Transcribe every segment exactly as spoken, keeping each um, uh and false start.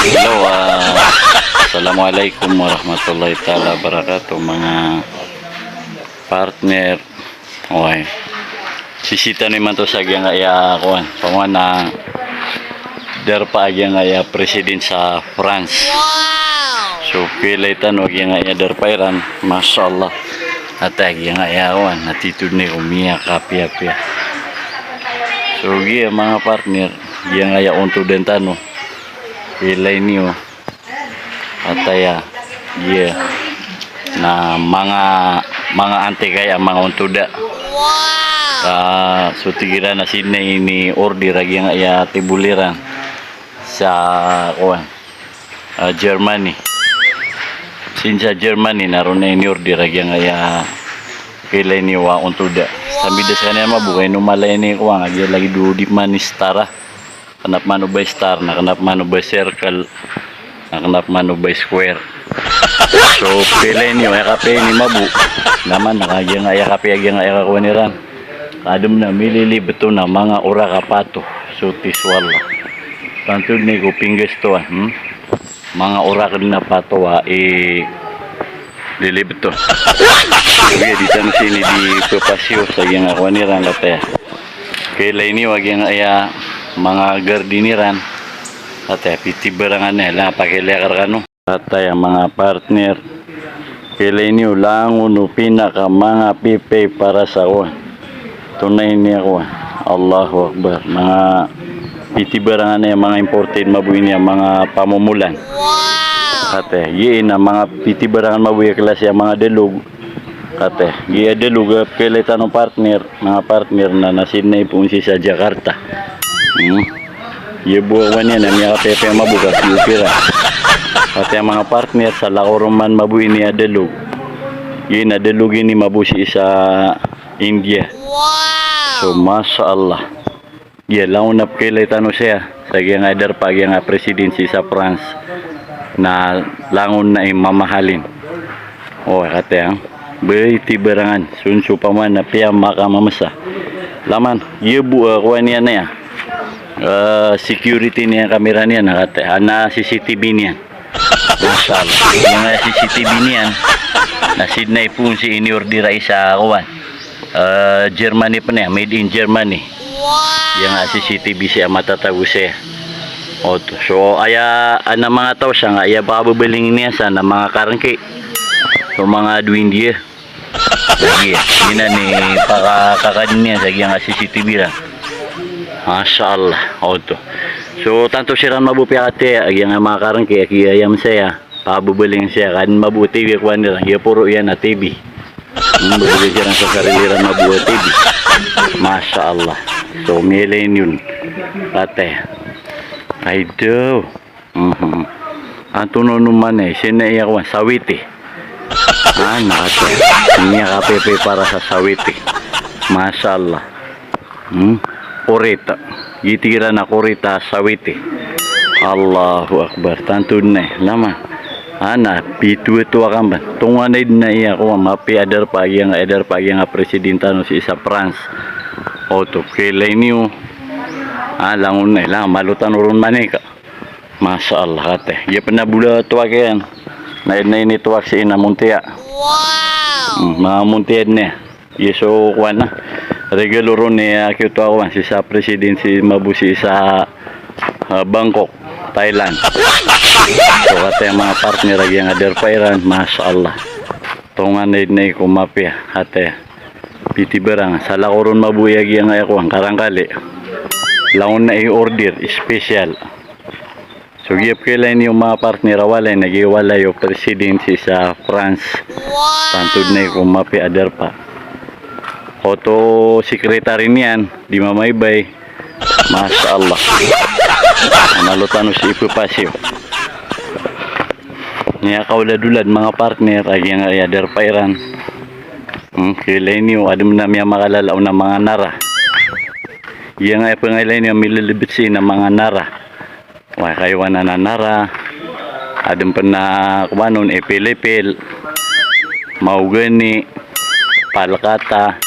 Hello, ah, assalamualaikum warahmatullahi taala wabarakatuh, mga partner. Oway. Sisii tano imanto sa giyangkaya kowan. Pamana darpa a giyangkaya president sa France. So, pilay tano a giyangkaya darpa iran. Masha Allah. Ata giyangkaya kowan. Attitude niyo miyakapiyapiya. So, giya mga partner, giyangkaya ontodan tano. Pilay niyo. Ataya, giya na manga, manga anti kaya manga ontoda. Ka so tig iran na sii na ini-order a giyangkaya table iran sa kowan, ah, Germany. Sii sa Germany na roo na ini-order a giyangkaya pilay niyo a ontoda. Sambi da skaniyan mabo ka ino mala ini kowan a giya lagid o di pman i star a. Kna pman o ba i star, na kna pman o ba i circle, na kna pman o ba i square. So, pilay niyo, aya kapiya ini mabo. Naman, na kagiya nga aya kapiya, giya nga aya kakowan iran. Kadm na mililibto na manga orak a pato. So, tiswala. Tanto dn ko pinggastoan, hmm? Manga orak dn a pato a i lilibto. Giya di tano sii ini di pphasiyo sa giya nga kowan iran, kataya. Pilay niyo a giyangkaya manga garden iran. Kataya, pitibarangan iyan, la pakilay akn rkano. Kataya manga partner. Pilay niyo langon o pinaka manga pipay para sa kowan. Tonaa ini a kowan. Allahu Akbar. Manga pitibarangan iyan, manga imported mabo ini a manga pamomolan. Kataya, giya na manga pitibarangan mabo iya klasi a manga dalog. Kataya, giya dalog a pilay tano partner, manga partner na, na sii na ipoon sii sa Jakarta. Hmm. Giya bo a kowan iyan na miyakapiyapiya mabo ka piyopira. Kataya manga partner, sa lakaw ron man mabo ini a dalog. Giya na dalog ini mabo sii sa India. So, masha Allah. Giya langon a pkhailay tano siya sa giyangkaya darpa a giyangkaya president sii sa France na langon na i mamahalin. O, kataya, bitibarangan. So, so pman na piya makamamasa. Laman, giya bo a kowan iyan aya. Eh, security niyan, kamera niyan, na kataya, ana C C T V niyan. Masha Allah. Giyangkaya C C T V niyan na sii na ipoon sii ini-order a isa a kowan. Eh, Germany pn iyan, made in Germany. Giyangkaya C C T V siya, matatago siya. Oto. So, aya, ana manga taw sa nga, aya pakababaling iyan sa na manga karngki. So, manga Duindia. Lagid iyan. Ina ni pakakakadn iyan sa giyangkaya C C T V iran. Masha Allah. Oto. So, tanto siran mabo piyakataya, giyangkaya manga karngki, a kiyayam saya. Pababaling saya, ka adn mabo a T V a kowan iran, giya poro iyan a T V. Hmm, babaling siran sa sarili iran mabo a T V. Masha Allah. So, milay niyo. Kataya. Ay, do. Mhm. Antonaa oman i, sii na iya kowan, sawiti. Ah, na kataya. Miyakapiyapiya para sa sawiti. Masha Allah. Hmm? Korita. Giya tig iran a korita sawiti. Allahu Akbar. Tanto dn a, laman. Ana, pitoatoa ka mban. Tonganay dn a iya kowan, mapiya a darpa a giyangkaya darpa a giyangkaya president tano sii sa France. Oto, pkhailay niyo. Ah, langon na, langon, malo tano ron manika. Masha Allah, kataya. Giya pn a bola toak iyan. Na, na initoak sii na montiya. Hmm, manga montiya dn iyan. Giya so kowan na. Regalo ron iyan a kiyoto a kowan sii sa president sii mabo sii sa, ah, Bangkok, Thailand. So, kataya manga partner a giyangkaya darpa iran, masha Allah. Tonganay dn a iko mapiya, kataya. Pitibarang, sa lakaw ron mabo iya giyangkaya kowan, karangkali. Langon na i-order, special. So, giya pkhailay niyo manga partner a walay na giya walay o president sii sa France. Tanto dn a iko mapiya a darpa. Oto secretary niyan, di mamaybay. Masha Allah. Malo tano sii pphasiyo. Niya kaoladolad manga partner a giyangkaya darpa iran. Hmm, khailay niyo, adn a miyamakalalaw na manga nara. Giyangkaya pkhailay niyo, mililibit sii na manga nara. Wa, kayowanan a nara, adn pn a kowan on, ipilipil, mahogany, palkata,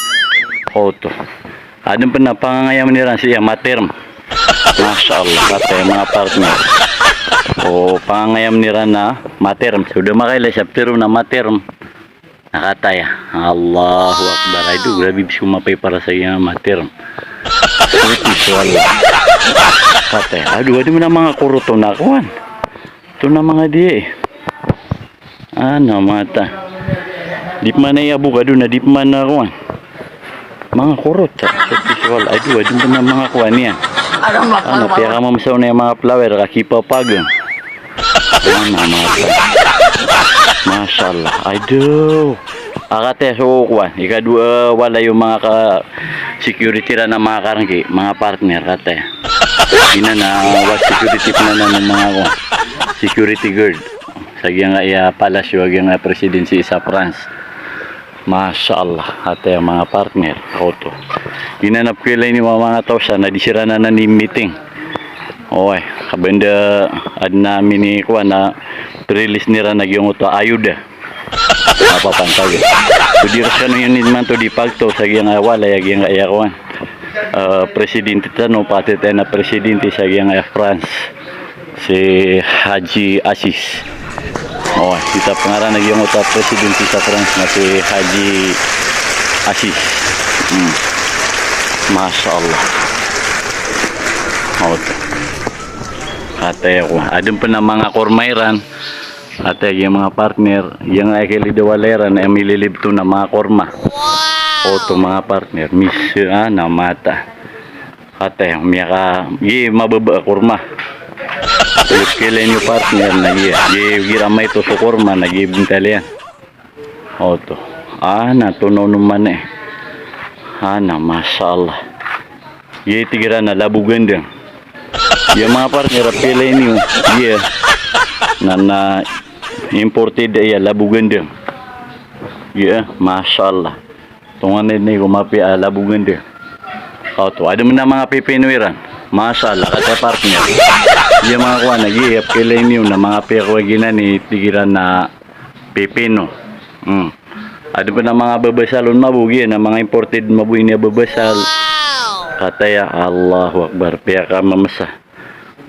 oto. Adn pn a pangangayamn iran sii a materm. Masha Allah, kataya manga partner. O pangangayamn iran a materm. So da makailay sa ptharoon a materm. Na kataya. Allahu Akbar. Ay do, grabe bs ko mapay para sa giya materm. Suti so Allah. Kataya. Ado, ado man a manga korot on a kowan. Oto na manga di. Ana mata. Di pman aya bokado na di pman a kowan. Manga korot. Suti so Allah. Ado, ado man a manga kowan iyan. Ana, piyakamamsa on a manga flower ka kipapagn. Ana mata. Masha Allah. Ado. A kataya so kowan. Ikadowa, walay o manga ka security ran a manga karngki, manga partner, kataya. Giyanan a wa security pn anan o manga kowan. Security guard. Sa giyangkaya palasyo a giyangkaya presidency sa France. Masha Allah, kataya manga partner. Oto. Giyanan a pkhailay niyo a manga taw san na di siran anan i-meeting. Oway, ka ba anda adn a mini kowan a pre-release iran a giyangkoto a ayuda. Mapapantag. So di ron skano iyan imanto di pagtaw sa giyangkaya walay a giyangkaya kowan. Eh, presidente tano, patitay na presidente sa giyangkaya France. Si Haji Aziz. O, isa pn a ngaran a giyangkoto a presidente sa France na si Haji Aziz. Hmm. Masha Allah. Oto. Kataya kowan. Adn pn a manga korma iran. Kataya giya manga partner. Giyangkaya khailid a walay iran a mililibto na manga korma. Oto manga partner. Mis, ana mata. Kataya, miyaka, giya mababa a korma. Giya pkhailay niyo partner na giya. Giya igira maito so korma na giya bntal iyan. Oto. Ana, tonaw on man e. Ana, masha Allah. Giya tig iran a labo gandang. Giya manga partner a pkhailay niyo. Giya. Na, na imported aya labo gandang. Giya, masha Allah. Tonganay niyo ko mapiya a labo gandang. Oto, adn man a manga pipino iran. Masha Allah, kataya partner. Giya manga kowan a giya pkhailay niyo na manga piya ko giyanan i tig iran a pipino. Hmm. Adn pn a manga babasal on mabo giya na manga imported mabo ini a babasal. Kataya, Allahu Akbar, piyakamamsa.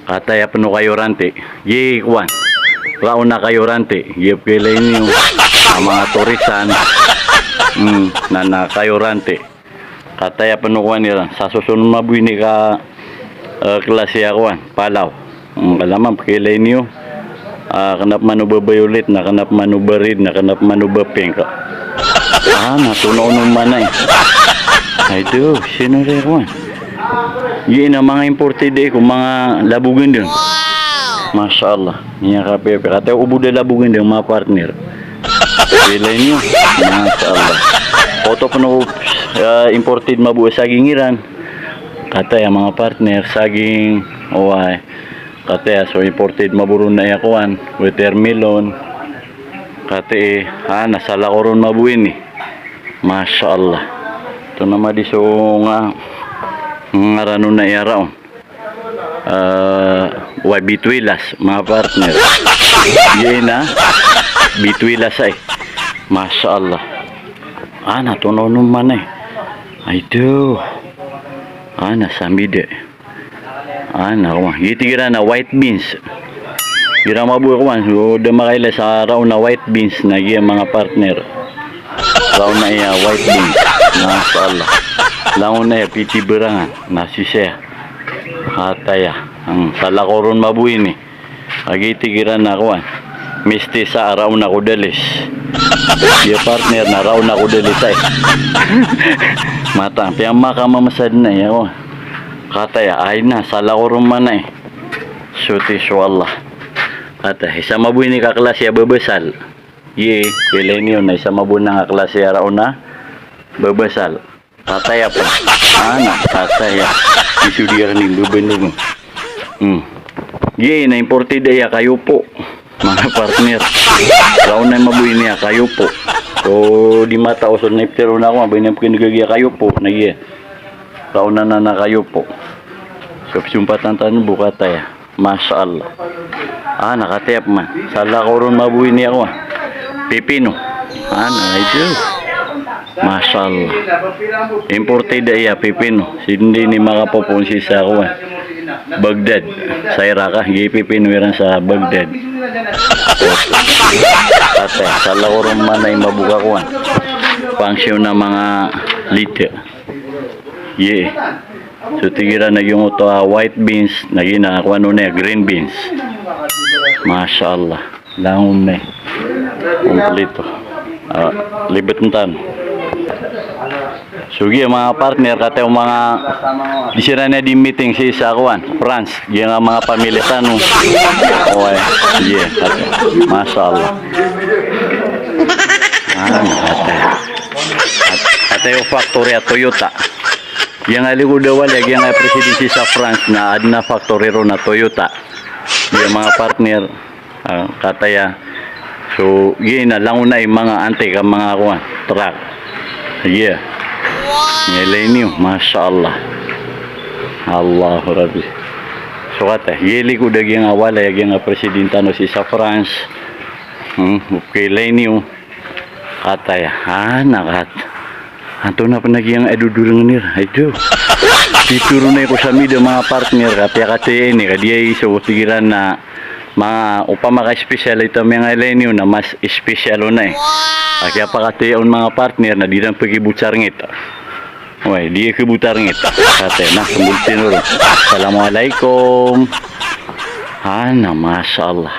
Kataya pn o kayo ranti. Giya kowan. Raon a kayo ranti. Giya pkhailay niyo a manga torisan. Hmm, na, na kayo ranti. Kataya pn o kowan iran. Sa soson mabo ini ka, eh, klasi a kowan. Palaw. Hmm, kalaman pkhailay niyo. Ah, kna pman o ba violet, na kna pman o ba red, na kna pman o ba pink. Ana, tonaw on man e. Ay do, sino ri kowan? Giya na manga imported ko manga labo gandang. Masha Allah. Miyakapiyapiya. Kataya o bo da labo gandang, manga partner. Pkhailay niyo. Masha Allah. Oto pn o, eh, imported mabo a saging iran. Kataya manga partner, saging, oway. Kataya so imported mabo ron na aya kowan, watermelon. Kataya, ana, salako ron mabo ini. Masha Allah. Oto na madi so nga, ngaran on na aya raon. Eh, oway, bituilas, manga partner. Giya na, bituilas ay. Masha Allah. Ana, tonaw on man e. Ay do. Ana, sambi di. Ana, kowan. Giya tig iran a white beans. Igira mabo a kowan, so da makailay sa raon a white beans na giya manga partner. Raon a aya white beans. Masha Allah. Langon a aya piti berangan. Na sisaya. Kataya. Hmm, salako ron mabo ini. Kagiya tig iran a kowan. Mistisa a raon a kodalis. Giya partner na raon a kodalis ay. Matang, piyamakamamsa dn aya kowan. Kataya, ay na, salako ron man e. Suti so Allah. Kataya, isa mabo ini ka klasi a babasal. Giya, pkhailay niyo na isa mabo nan a klasi a raon a babasal. Kataya pn. Ana, kataya. Iso di akn i babandong. Hmm. Giya na imported aya kayopo. Manga partner. Raon a mabo ini a kayopo. So di matao so na iptharoon ako, mabaya na pkhan'g a giya kayopo na giya. Raon anan a kayopo. So pzompatan tano bo, kataya. Masha Allah. Ana, kataya pman. Salako ron mabo ini a kowan. Pipino. Ana, ay do. Masha Allah. Imported aya pipino. Sii dn i makapopoon sii sa kowan, Baghdad. Sa Iraq, a, giya pipino iran sa Baghdad. Ata, sa lakaw ron man i mabok a kowan, pangsiyon a manga lita. Ye. So tig iran a giyoto a white beans, na giya kowan on a green beans. Masha Allah. Langon na i. Kompleto. A, libet ntan. So giya manga partner, kataya o manga, di siran a di meeting sii sa kowan, France. Giya nga manga pamilya tano. Oway. Giya, kataya. Masha Allah. A, kataya. Kataya o factory a Toyota. Giya nga likod a walay, giya nga president sii sa France na adn a factory ron a Toyota. Giya manga partner, a, kataya. So giya na langon na i manga antik a manga kowan, truck. Giya. Ilay niyo, masha Allah. Allahu Rabbi. So kataya, giya likod a giya nga walay, giya nga president tano sii sa France. Hmm, okay, ilay niyo. Kataya, a, na kat. Antonaa pn a giya nga dodorngan iran? Ay do. Pitoro na i ko sa mida manga partner, ka piyakataya ini, ka di aya i so tig iran na manga opama ka special ito a miyangilay niyo na mas special on na i. Ka kiyapakataya on manga partner na di iran pkhibotarngit. Oway, di khibotarngit. Kataya na, smbol tinoro. Assalamualaikum. A, na, masha Allah.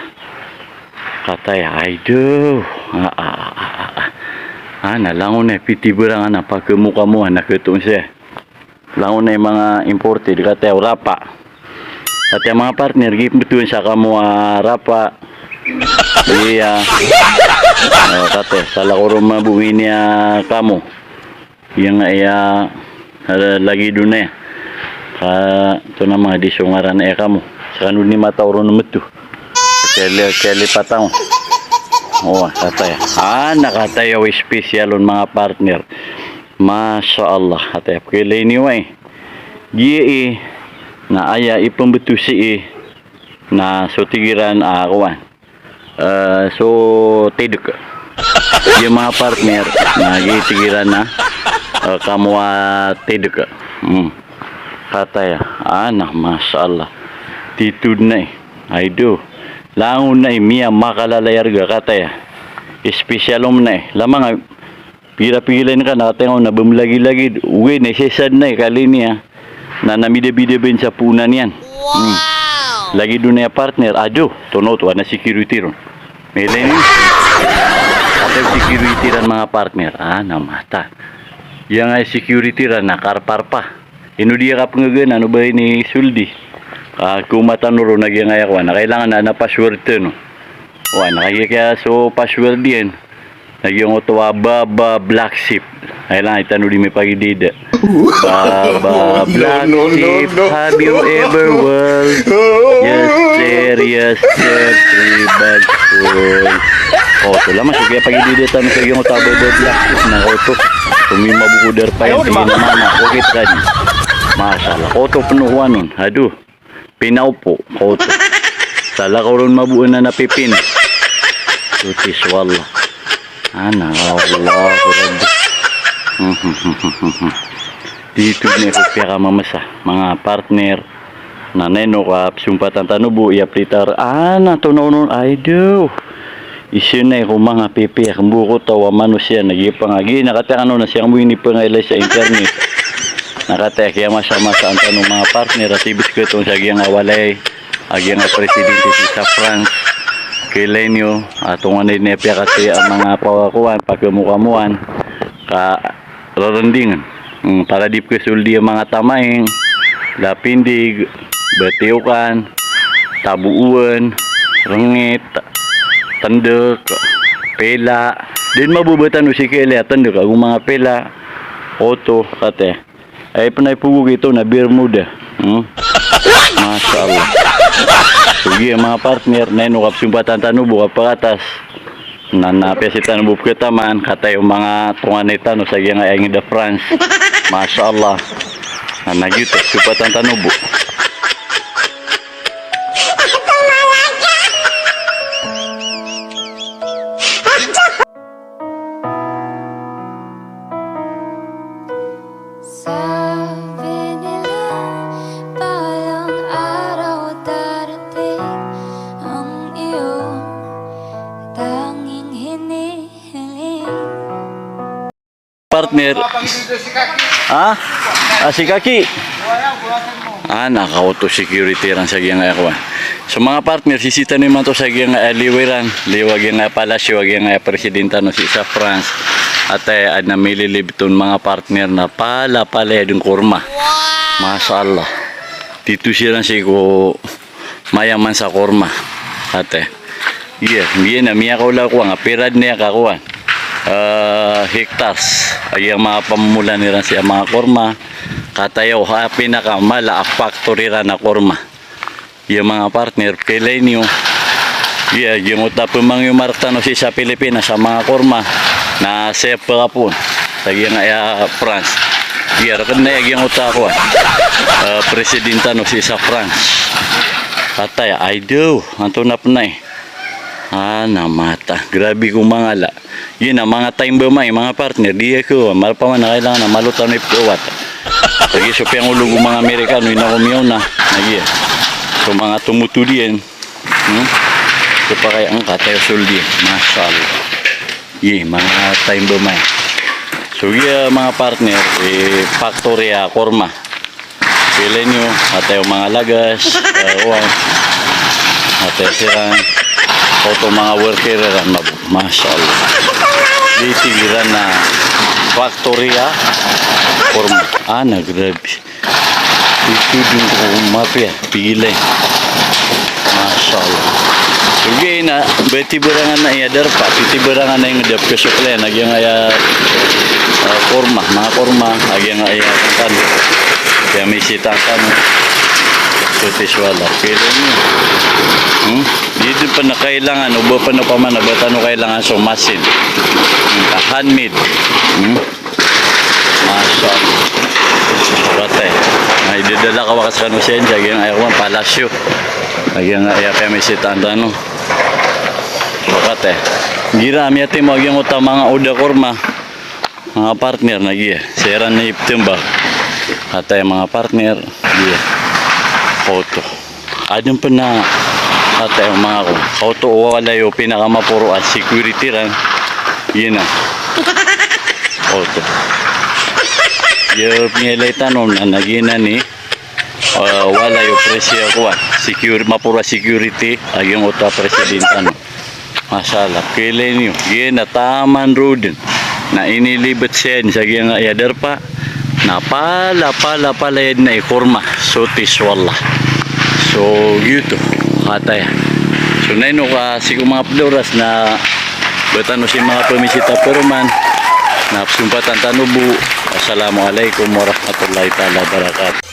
Kataya, ay do. A, a, a, a, a. A, na langon na i pitibarang a na pakamokamoan na khatoon saya. Langon na i manga imported, kataya o rapa. Kataya manga partner, giya pmbtowan sa kamo a rapa. Iya. O, kataya, sa lakaw ron mabok ini a kamo. Giya nga aya, a, lagid on aya. Ka, antonaa man di so ngaran aya kamo. Sa kano dn i matao ron mbto. Keli, keli patang. O, kataya. A, na kataya o special on manga partner. Masha Allah, kataya. Pkhailay niyo ay. Giya i, na aya i pmbto sii, na so tig iran a kowan. A, so tidk. Giya manga partner, na giya tig iran a, a, kamo a tidk. Hmm. Kataya, a, na, masha Allah. Titho dn na i. Ay do. Langon na i miyamakalala i arga, kataya. Special on na i. Lamang a Pira-pira ini ka na kataya nga on na ba mlagilagid. Ogaid na isa-isa dn na i kali niyan. Na, na midabida ba ini sa poonan iyan. Hmm. Lagid on aya partner. Ado, tono oto, ana security ron. Miyalay niyo. Ata security ran manga partner. A, na mata. Aya nga security ran na karparpa. Ino di aya kapngagaan, ano ba ini soldi. A, khaoma tano ron na giyangkaya kowan. Na kailangan na, na password tano. Wa, na kagiya kaya so password iyan. Na giyangkoto a Baba Black Sheep. Ay lang, itano di mipagidida. Baba Black Sheep, have you ever worn your serious shirt, three bags full? O, so lamang so kiyapagidida tano sa giyangkoto a Baba Black Sheep na koto. Sumima buko darpa iyan, tig iyan a mama, okay, tadi. Masha Allah, koto pn o kowan on. Aduh. Pinaopo, koto. Sa lakaw ron maboan a pipin. Suti so Allah. Ana, Allahu Rabbi. Titho dn i ko piyakamamasa, manga partner. Na ino ka psompatan tano bo, iya plitar. Ana, tono onon, ay do. Isa na i ko manga pipiya, kmbo ko taw a manosiya, na giya pangagi, na kataya kano na siya kmbo ini pangailay sa internet. Na kataya kiyamasa-masaan tano manga partner, a tibs khatoon sa giyangkaya walay a giyangkaya presidente sii sa France. Khailay niyo, a tonganay dn i piyakataya a manga pawakowan, pakamokamowan, ka rarandingan. Hmm, para di pkhasoldi a manga tamaing, lapindig, batiyokan, tabowan, rngit, tndk, pila. Di dn mababa tano sii khailay a tndk ago manga pila. Oto, kataya. Ay pn a ipogog ito na Bermuda. Hmm? Masha Allah. So giya manga partner, na ino ka psompatan tano bo ka pakatas. Na, na piyasitan bo pkhataman, kataya o manga tonganay tano sa giyangkaya ingd a France. Masha Allah. Na, na giyoto, sompatan tano bo. Ner. Ha? Ah, si Kaki. Ah, na kaoto security iran sa giyangkaya kowan. So, manga partner, sisii tano imanto sa giyangkaya liyo iran, liyo a giyangkaya palasyo a giyangkaya president tano sii sa France. Atay, adn a mililibet on, manga partner, na palapalaya dn korma. Masha Allah. Tito siran sii ko mayaman sa korma. Atay. Iya, giya na miyakaola ko a pira dn i kakowan, eh, hectares a giya manga pamomolan iran sii a manga korma. Kataya o pinakamala a factory iran a korma. Iya, manga partner, pkailay niyo. Iya, giyangkoto a pmangyomark tano sii sa Pilipinas a manga korma na saya pkapon sa giyangkaya France. Iya, rkn na iya giyangkoto a kowan, eh, president tano sii sa France. Atay, ay daw, antonaa pn i. Ah, na mata. Grabe ko mangala. Giya na manga taimba mai, manga partner, di ako, marpa man na kailangan na malo tano ipkawat. Lagid so piyangolog o manga Amerikano, ino ko miyaona. Na giya. So manga tomotod iyan. Hmm? So pakay ang katay o soldi. Masha Allah. Giya, manga taimba mai. So giya, manga partner, eh, factory a korma. Pkailay niyo, atay o manga lagas, eh, owan. Atay siran, oto manga worker iran, mab-, masha Allah. Di tig iran na factory a korma. Ah, na grabe. Ito dn ko mapiya, pkailay. Masha Allah. So giya na, ba tibarangan na iya darpa, tibarangan na ingd a pkasoklen a giyangkaya, ah, korma, manga korma a giyangkaya tano. Kaya misitaan tano. So, tiswala. Pkailay niyo. Hmm? Di dn pn kailangan, o ba pn opama na ba tano kailangan so masin. Hmm, handmade. Hmm? Masha Allah. Batay. Na idadala ka bakas kano siyan sa giyangkaya kowan, palasyo. Sa giyangkaya piyamisitaan tano. Batay. Giya miyatimo a giyangkoto a manga oda korma. Manga partner, na giya. Siran na iptmbak. Atay, manga partner. Giya. Oto. Adn pn a, atay, manga ko. Oto, walay o pinakamaporo a security ran. Giya na. Oto. Giya pngailay tano na, na giya na ni, ah, walay o presi a kowan. Secur-, maporo a security a giyangkoto a president tano. Masha Allah, pkailay niyo. Giya na taman roo dn na inilibet siyan sa giyangkaya darpa. Na pala, pala, palaya dn i korma. So, tiswala. So, giyoto. Kataya. So, na ino ka sii ko manga pd a oras na ba tano sii manga pamisita paroman. Na psumpatan tano bo. Assalamu alaikum warahmatullahi taala wabarakatuh.